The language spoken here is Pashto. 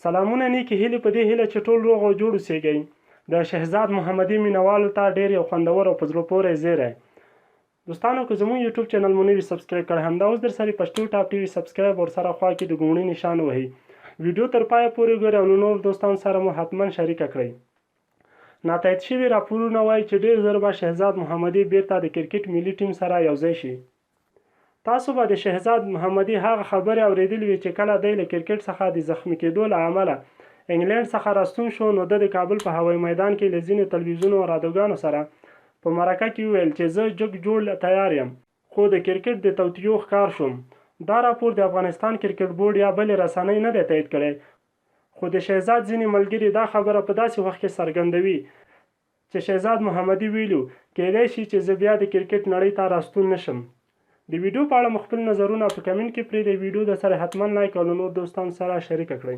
سلامونه نیکې هیلې په دې هیله چې ټول روغ او جوړ اوسیږئ. د شهزاد محمدي مینوالو ته ډیر یو خوندور او په زړه پورې زیری. دوستانو که زموږ یوټیوب چینل مو نه وي سبسکرایب کړی همدا اوس درسره پښتو ټاپ ټي وي سبسکرایب ورسره خوا کې د ګوڼي نشان وهي. ویډیو تر پایه پورې ګورئ او له نورو دوستانو سره مو حتما شریکه کړئ. ناتایید شوي راپورونه وايي چې ډیر زر به شهزاد محمدي بیرته د کرکټ ملي ټیم سره یوځای شي. تاسو به د شهزاد محمدي هغه خبرې اورېدلې وي چې کله دی له کرکټ څخه د زخمي کېدو له امله انګلېنډ څخه راستون شو نو ده د کابل په هوایي میدان کې له ځینو تلویزیونو او رادیوګانو سره په مرکه کې وویل چې زه جګ جوړ تیار یم خو د کرکټ د توطیو ښکار شوم. دا راپور د افغانستان کرکټ بورډ یا بلې رسنۍ نه دی تایید کړی خو د شهزاد ځینې ملګري دا خبره په داسې وخت کې څرګندوي چې شهزاد محمدي ویلي و، کېدای شي چې زه بیا د کرکټ نړۍ ته راستون نه شم. د ویډیو په اړه مو خپل نظرونه په کمنټ کې پرېږدئ، ویډیو درسره حتما لایک او له نور دوستانو سره شریکه کړئ.